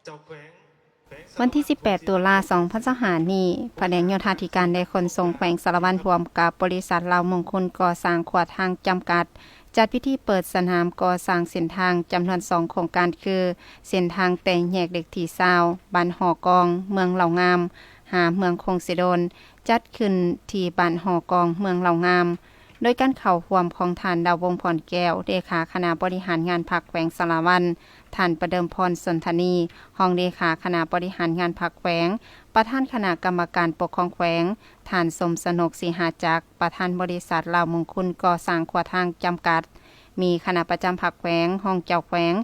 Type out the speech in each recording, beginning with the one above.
ເຈົ້າແຂວງ ວັນທີສິບແປດ ຕຸລາ ສອງພັນຊາວຫ້ານີ້, ພະແນກໂຍທາທິການ ແລະ ຂົນສົ່ງແຂວງສາລະວັນ ຮ່ວມກັບບໍລິສັດລາວມົງຄຸນກໍ່ສ້າງຂົວທາງຈຳກັດ ຈັດພິທີເປີດສະໜາມກໍ່ສ້າງເສັ້ນທາງຈຳນວນສອງໂຄງການ ຄື ເສັ້ນທາງແຕ່ແຍກເລກທີຊາວ ບ້ານຫໍກອງ ເມືອງເຫຼົ່າງາມ ຫາເມືອງຄົງເຊໂດນ ຈັດຂຶ້ນທີ່ບ້ານຫໍກອງ ເມືອງເຫຼົ່າງາມ. ໂດຍການເຂົ້າຮ່ວມຂອງທ່ານ ດາວວົງ ພອນແກ້ວ ເລຂາຄະນະບໍລິຫານງານພັກແຂວງສາລະວັນ, ທ່ານ ປະເດີມພອນ ສົນທະນີ ຮອງເລຂາຄະນະບໍລິຫານງານພັກແຂວງ, ປະທານຄະນະກຳມະການປົກຄອງແຂວງ, ທ່ານ ສົມສະໜົກ ສີຫາຈັກ ປະທານບໍລິສັດລາວມົງຄຸນກໍ່ສ້າງຂົວທາງຈຳກັດ, ມີຄະນະປະຈຳພັກແຂວງ, ຮອງເຈົ້າແຂວງ,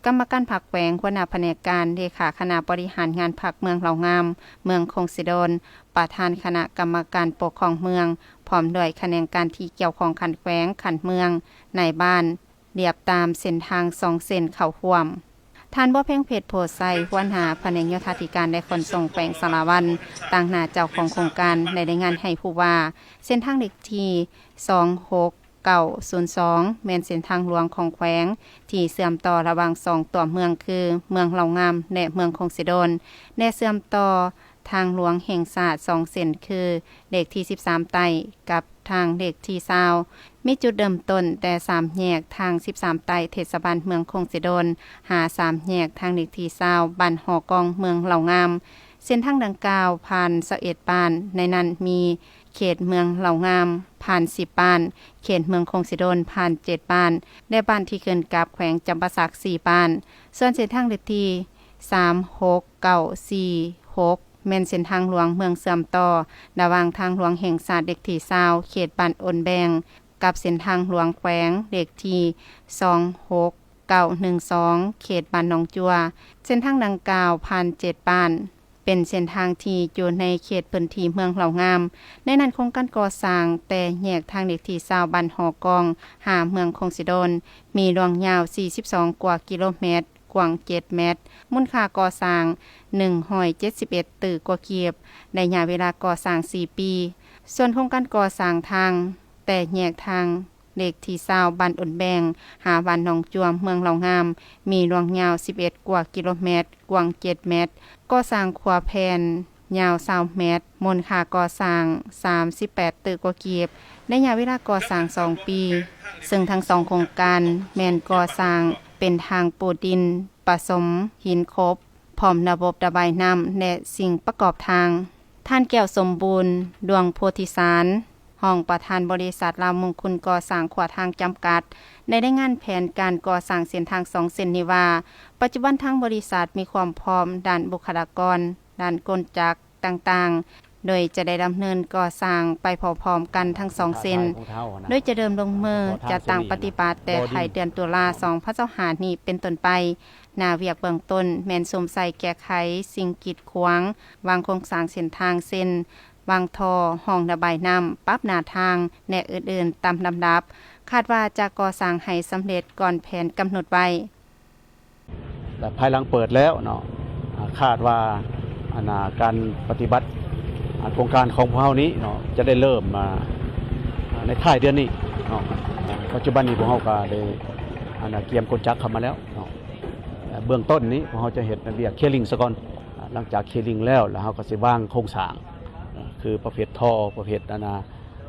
ກຳມະການພັກແຂວງ, ຫົວໜ້າພະແນກການ, ເລຂາຄະນະບໍລິຫານງານພັກເມືອງເຫຼົ່າງາມ, ເມືອງຄົງເຊໂດນ, ປະທານຄະນະກຳມະການປົກຄອງເມືອງ, ພ້ອມດ້ວຍຂະແໜງການທີ່ກ່ຽວຂ້ອງຂັ້ນແຂວງ, ຂັ້ນເມືອງ, ນາຍບ້ານ, ລຽບຕາມເສັ້ນທາງສອງເສັ້ນເຂົ້າຮ່ວມ. ທ່ານ ບົວແພງເພັດ ໂພໄຊ, ຫົວໜ້າພະແນກໂຍທາທິການ ແລະ ຂົນສົ່ງແຂວງສາລະວັນ, ຕາງໜ້າເຈົ້າຂອງໂຄງການ ໄດ້ລາຍງານໃຫ້ຮູ້ວ່າ ເສັ້ນທາງເລກທີສອງຫົກ ເກົ້າສູນສອງ ແມ່ນເສັ້ນທາງຫຼວງຂອງແຂວງ ທີ່ເຊື່ອມຕໍ່ລະຫວ່າງສອງຕົວເມືອງ ຄື ເມືອງເຫຼົ່າງາມ ແລະ ເມືອງຄົງເຊໂດນ ແລະ ເຊື່ອມຕໍ່ທາງຫຼວງແຫ່ງຊາດສອງເສັ້ນ ຄື ເລກທີສິບສາມໃຕ້ ກັບທາງເລກທີຊາວ ມີຈຸດເລີ່ມຕົ້ນແຕ່ສາມແຍກທາງສິບສາມໃຕ້ ເທດສະບານເມືອງຄົງເຊໂດນ ຫາສາມແຍກທາງເລກທີຊາວ ບ້ານຫໍກອງ ເມືອງເຫຼົ່າງາມ. ເສັ້ນທາງດັ່ງກ່າວຜ່ານຊາວເອັດບ້ານ, ໃນນັ້ນມີ ເຂດເມືອງເຫຼົ່າງາມ ຜ່ານສິບບ້ານ, ເຂດເມືອງຄົງເຊໂດນ ຜ່ານເຈັດບ້ານ ແລະ ບ້ານທີ່ຂຶ້ນກັບແຂວງຈຳປາສັກສີ່ບ້ານ. ສ່ວນເສັ້ນທາງເລກທີສາມຫົກເກົ້າສີ່ຫົກ ແມ່ນເສັ້ນທາງຫຼວງເມືອງເຊື່ອມຕໍ່ລະຫວ່າງທາງຫຼວງແຫ່ງຊາດເລກທີຊາວ ເຂດບ້ານໂອນແບງ ກັບເສັ້ນທາງຫຼວງແຂວງເລກທີສອງຫົກເກົ້າໜຶ່ງສອງ ເຂດບ້ານໜອງຈົວ. ເສັ້ນທາງດັ່ງກ່າວຜ່ານເຈັດບ້ານ. ເປັນເສັ້ນທາງທີ່ຢູ່ໃນເຂດພື້ນທີ່ເມືອງເຫຼົ່າງາມ. ໃນນັ້ນໂຄງການກໍ່ສ້າງແຕ່ແຍກທາງເລກທີຊາວ ບ້ານຫໍກອງ ຫາເມືອງຄົງເຊໂດນ ມີລວງຍາວສີ່ສິບສອງກວ່າກິໂລແມັດ, ກວ້າງເຈັດແມັດ, ມູນຄ່າກໍ່ສ້າງໜຶ່ງຮ້ອຍເຈັດສິບເອັດຕື້ກວ່າກີບ, ໄລຍະເວລາກໍ່ສ້າງສີ່ປີ. ສ່ວນໂຄງການກໍ່ສ້າງທາງແຕ່ແຍກທາງ ເລກທີຊາວ ບ້ານໂອນແບງ ຫາບ້ານໜອງຈວມ ເມືອງເຫຼົ່າງາມ ມີລວງຍາວສິບເອັດກວ່າກິໂລແມັດ, ກວ້າງເຈັດແມັດ, ກໍ່ສ້າງຂົວແຜ່ນຍາວຊາວແມັດ, ມູນຄ່າກໍ່ສ້າງສາມສິບແປດຕື້ກວ່າກີບ, ໄລຍະເວລາກໍ່ສ້າງສອງປີ, ເຊິ່ງທັງສອງໂຄງການແມ່ນກໍ່ສ້າງເປັນທາງປູດິນປະສົມຫີນຂົບ, ພ້ອມລະບົບລະບາຍນ້ຳ ແລະ ສິ່ງປະກອບທາງ. ທ່ານ ແກ້ວສົມບູນ ດວງໂພທິສານ ຮອງປະທານບໍລິສັດລາວມົງຄຸນກໍ່ສ້າງຂົວທາງຈຳກັດ ໄດ້ລາຍງານແຜນການກໍ່ສ້າງເສັ້ນທາງສອງເສັ້ນນີ້ວ່າ, ປັດຈຸບັນທາງບໍລິສັດມີຄວາມພ້ອມດ້ານບຸກຄະລາກອນ, ດ້ານກົນຈັກຕ່າງໆ, ໂດຍຈະໄດ້ດຳເນີນກໍ່ສ້າງໄປພ້ອມໆກັນທັງສອງເສັ້ນ, ໂດຍຈະເລີ່ມລົງມືຈັດຕັ້ງປະຕິບັດແຕ່ທ້າຍເດືອນຕຸລາ ສອງພັນຊາວຫ້ານີ້ເປັນຕົ້ນໄປ. ໜ້າວຽກເບື້ອງຕົ້ນແມ່ນສຸມໃສ່ແກ້ໄຂສິ່ງກີດຂວາງ ວາງໂຄງສ້າງເສັ້ນທາງ ເຊັ່ນ ວາງທໍ່, ຮ່ອງລະບາຍນ້ຳ, ປັບໜ້າທາງ ແລະ ອື່ນໆຕາມລຳດັບ, ຄາດວ່າຈະກໍ່ສ້າງໃຫ້ສຳເລັດກ່ອນແຜນກຳນົດໄວ້. ແລະ ພາຍຫຼັງເປີດແລ້ວເນາະ, ອາ ຄາດວ່າ ອັນ ອາ ການປະຕິບັດ ອາ ໂຄງການຂອງພວກເຮົານີ້ເນາະ ຈະໄດ້ເລີ່ມ ອາ ໃນທ້າຍເດືອນນີ້ເນາະ. ປັດຈຸບັນນີ້ພວກເຮົາກໍໄດ້ ອັນ ອາ ກຽມກົນຈັກເຂົ້າມາແລ້ວເນາະ. ເບື້ອງຕົ້ນນີ້ພວກເຮົາຈະເຮັດວຽກເຄຍລິງຊະກ່ອນ. ຫຼັງຈາກເຄຍລິງແລ້ວ ແລ້ວເຮົາກໍຊິວາງໂຄງສ້າງ ຄືປະເພດທໍ່ ປະເພດ ອັນນາ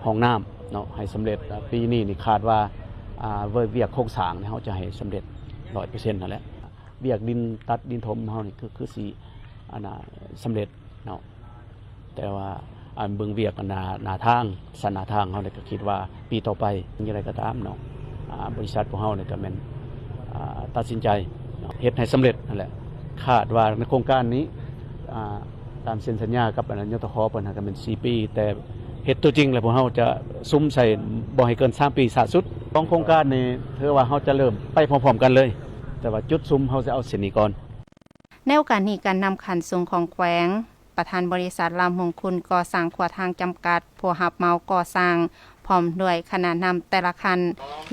ຫ້ອງນ້ຳເນາະ ໃຫ້ສຳເລັດ. ປີນີ້ນີ້ຄາດວ່າ ອາ ວຽກໂຄງສ້າງນີ້ເຮົາຈະໃຫ້ສຳເລັດຮ້ອຍເປີເຊັນຫັ້ນແຫຼະ. ວຽກດິນຕັດດິນຖົມເຮົານີ້ ຄື ຄືຊິ ອັນນາ ສຳເລັດເນາະ. ແຕ່ວ່າ ອັນເບິ່ງວຽກ ອັນນາ ໜ້າທາງ ສັນໜ້າທາງເຮົານີ້ ກໍຄິດວ່າປີຕໍ່ໄປ ຢ່າງໃດກໍຕາມເນາະ ອາ ບໍລິສັດພວກເຮົານີ້ກໍແມ່ນ ອາ ຕັດສິນໃຈເນາະ ເຮັດໃຫ້ສຳເລັດຫັ້ນແຫຼະ. ຄາດວ່າໃນໂຄງການນີ້ ອາ ຕາມເຊັນສັນຍາກັບ ອັນນາ ຍຕຂ ເພິ່ນຫັ້ນກໍແມ່ນສີ່ປີ, ແຕ່ເຮັດຕົວຈິງແລ້ວ ພວກເຮົາຈະສຸມໃສ່ບໍ່ໃຫ້ເກີນສາມປີຊ້າສຸດ. ຂອງໂຄງການນີ້ ຖືວ່າເຮົາຈະເລີ່ມໄປພ້ອມໆກັນເລີຍ, ແຕ່ວ່າຈຸດສຸມເຮົາຈະເອົາເສັ້ນນີ້ກ່ອນ. ໃນໂອກາດນີ້ ການນຳຂັ້ນສູງຂອງແຂວງ ປະທານບໍລິສັດລາວມົງຄຸນກໍ່ສ້າງຂົວທາງຈຳກັດ ຜູ້ຮັບເໝົາກໍ່ສ້າງ ພ້ອມດ້ວຍຄະນະນຳແຕ່ລະຂັ້ນ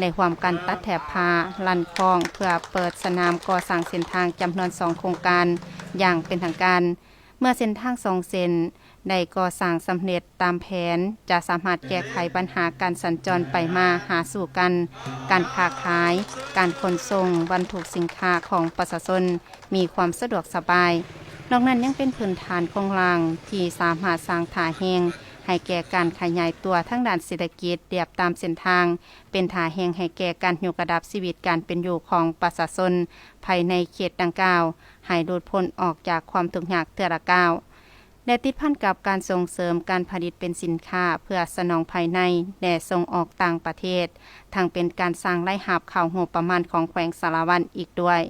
ໄດ້ຮ່ວມກັນຕັດແຖບຜ້າ, ລັ່ນຄ້ອງ ເພື່ອເປີດສະໜາມກໍ່ສ້າງເສັ້ນທາງຈຳນວນສອງໂຄງການຢ່າງເປັນທາງການ. ເມື່ອເສັ້ນທາງສອງເສັ້ນ ໄດ້ກໍ່ສ້າງສຳເລັດຕາມແຜນ ຈະສາມາດແກ້ໄຂບັນຫາການສັນຈອນໄປມາຫາສູ່ກັນ, ການຄ້າຂາຍ, ການຂົນສົ່ງບັນທຸກສິນຄ້າຂອງປະຊາຊົນມີຄວາມສະດວກສະບາຍ. ນອກນັ້ນຍັງເປັນພື້ນຖານໂຄງລ່າງທີ່ສາມາດສ້າງທ່າແຮງໃຫ້ແກ່ການຂະຫຍາຍຕົວທາງດ້ານເສດຖະກິດລຽບຕາມເສັ້ນທາງ, ເປັນທ່າແຮງໃຫ້ແກ່ການຍົກລະດັບຊີວິດການເປັນຢູ່ຂອງປະຊາຊົນພາຍໃນເຂດດັ່ງກ່າວ ໃຫ້ຫຼຸດພົ້ນອອກຈາກຄວາມທຸກຍາກເທື່ອລະກ້າວ ແລະ ຕິດພັນກັບການສົ່ງເສີມການຜະລິດເປັນສິນຄ້າເພື່ອສະໜອງພາຍໃນ ແລະ ສົ່ງອອກຕ່າງປະເທດ, ທັງເປັນການສ້າງລາຍຮັບເຂົ້າງົບປະມານຂອງແຂວງສາລະວັນອີກດ້ວຍ.